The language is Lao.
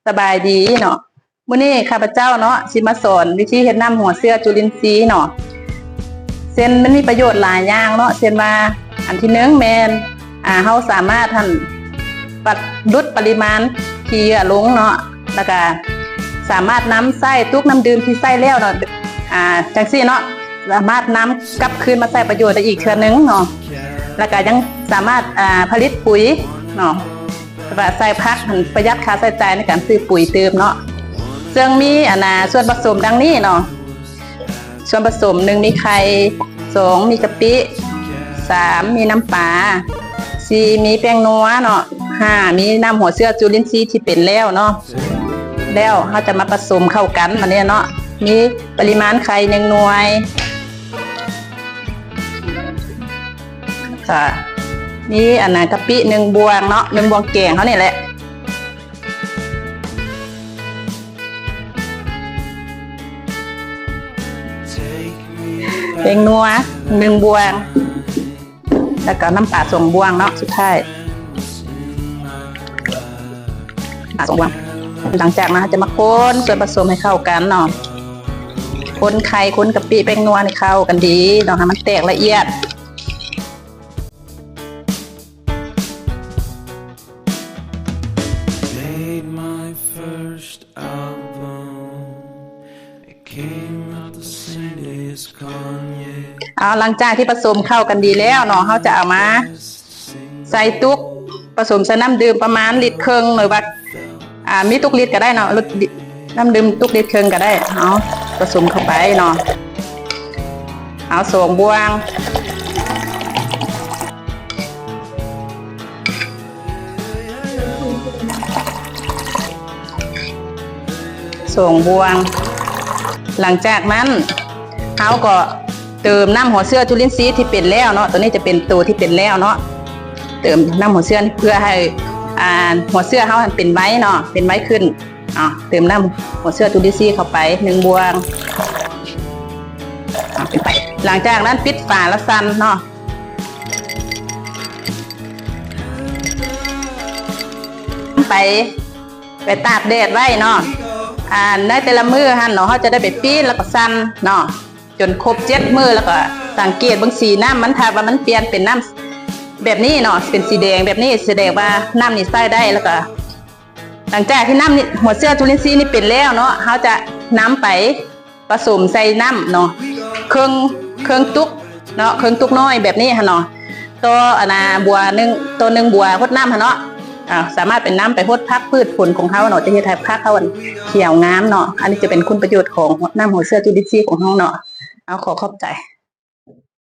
ສະບາຍດີເນາະ. ມື້ນີ້ຂ້າພະເຈົ້າເນາະ ຊິມາສອນວິທີເຮັດນ້ຳຫົວເຊື້ອຈຸລິນຊີເນາະ. ເຊັ່ນ ມັນມີປະໂຫຍດຫຼາຍຢ່າງເນາະ ເຊັ່ນວ່າ ອັນທີໜຶ່ງແມ່ນ ອາ ເຮົາສາມາດຫັ້ນ ປັດ ຫຼຸດປະລິມານຂີ້ເຫຍື້ອລົງເນາະ ແລ້ວກະສາມາດນຳໃຊ້ຕຸກນ້ຳດື່ມທີ່ໃຊ້ແລ້ວເນາະ ອາ ຈັ່ງຊີ້ເນາະ ສາມາດນຳກັບຄືນມາໃຊ້ປະໂຫຍດໄດ້ອີກເທື່ອໜຶ່ງເນາະ ແລ້ວກະຍັງສາມາດ ອາ ຜະລິດປຸຍເນາະ ແບບວ່າໃສ່ຜັກຫັ້ນປະຢັດຄ່າໃຊ້ຈ່າຍໃນການຊື້ປຸຍຕື່ມເນາະ. ເຊິ່ງມີ ອັນນາ ສ່ວນປະສົມດັ່ງນີ້ເນາະ. ສ່ວນປະສົມ ໜຶ່ງ ມີໄຂ່, ສອງ ມີກະປິ, ສາມ ມີນ້ຳປາ, ສີ່ ມີແປ້ງນົວເນາະ, ຫ້າ ມີນ້ຳຫົວເຊື້ອຈຸລິນຊີທີ່ເປັນແລ້ວເນາະ. ແລ້ວເຮົາຈະມາປະສົມເຂົ້າກັນບາດນີ້ເນາະ. ມີປະລິມານໄຂ່ໜຶ່ງໜ່ວຍ ກະມີອັນນາ ກະປິໜຶ່ງບ່ວງເນາະ, ໜຶ່ງບ່ວງແກງເຮົານີ້ແຫຼະ. ແປ້ງນົວໜຶ່ງບ່ວງ ແລ້ວກໍນ້ຳປາສອງບ່ວງເນາະ ສຸດທ້າຍ ປາສອງບ່ວງ. ຫຼັງຈາກນັ້ນເຮົາຈະມາຄົນສ່ວນປະສົມໃຫ້ເຂົ້າກັນເນາະ, ຄົນໄຂ່ ຄົນກະປິ ແປ້ງນົວໃຫ້ເຂົ້າກັນດີເນາະ ໃຫ້ມັນແຕກລະອຽດ. Made my first album. It came out the same day as Kanye. ເອົາ ຫຼັງຈາກທີ່ປະສົມເຂົ້າກັນດີແລ້ວເນາະ ເຮົາຈະເອົາມາໃສ່ຕຸກ ປະສົມໃສ່ນ້ຳດື່ມປະມານລິດເຄິ່ງ ຫຼືວ່າ ອາ ມີຕຸກລິດກໍໄດ້ເນາະ ນ້ຳດື່ມຕຸກລິດເຄິ່ງກໍໄດ້. ເອົາ ປະສົມເຂົ້າໄປເນາະ. ເອົາ ສອງບ່ວງ ສອງບ່ວງ. ຫຼັງຈາກນັ້ນ ເຮົາກໍເຕີມນ້ຳຫົວເຊື້ອຈຸລິນຊີທີ່ເປັນແລ້ວເນາະ, ໂຕນີ້ຈະເປັນໂຕທີ່ເປັນແລ້ວເນາະ, ເຕີມນ້ຳຫົວເຊື້ອເພື່ອໃຫ້ ອ່າ ຫົວເຊື້ອເຮົາຫັ້ນເປັນໄວເນາະ, ເປັນໄວຂຶ້ນ. ເອົາ ເຕີມນ້ຳຫົວເຊື້ອຈຸລິນຊີເຂົ້າໄປໜຶ່ງບ່ວງ. ເອົາ ປິດໄປ. ຫຼັງຈາກນັ້ນປິດຝາແລ້ວສັ່ນເນາະ. ໄປ ໄປຕາກແດດໄວ້ເນາະ. ອ່າ ໃນແຕ່ລະມື້ຫັ້ນເນາະ ເຮົາຈະໄດ້ໄປປີ້ນ ແລ້ວກໍສັ່ນເນາະ ຈົນຄົບເຈັດມື້ ແລ້ວກໍສັງເກດເບິ່ງສີນ້ຳມັນ. ຖ້າວ່າມັນປ່ຽນເປັນນ້ຳແບບນີ້ເນາະ ເປັນສີແດງແບບນີ້ ສະແດງວ່ານ້ຳນີ້ໃຊ້ໄດ້. ແລ້ວກໍຫຼັງຈາກທີ່ນ້ຳນີ້ ຫົວເຊື້ອຈຸລິນຊີນີ້ເປັນແລ້ວເນາະ ເຮົາຈະນຳໄປ ປະສົມໃສ່ນ້ຳເນາະ ເຄິ່ງ ເຄິ່ງຕຸກເນາະ ເຄິ່ງຕຸກນ້ອຍແບບນີ້ຫັ້ນເນາະ ຕໍ່ອັນນາບົວໜຶ່ງ ຕໍ່ໜຶ່ງບົວຫົດນ້ຳຫັ້ນເນາະ. ອາ ສາມາດເປັນນ້ຳໄປຫົດຜັກພືດຜົນຂອງເຮົາເນາະ ຈະເຮັດໃຫ້ຜັກເຮົາຂຽວງາມເນາະ. ອັນນີ້ຈະເປັນຄຸນປະໂຫຍດຂອງນ້ຳຫົວເຊື້ອຈຸລິນຊີຂອງເຮົາເນາະ. ເອົາ ຂໍຂອບໃຈ.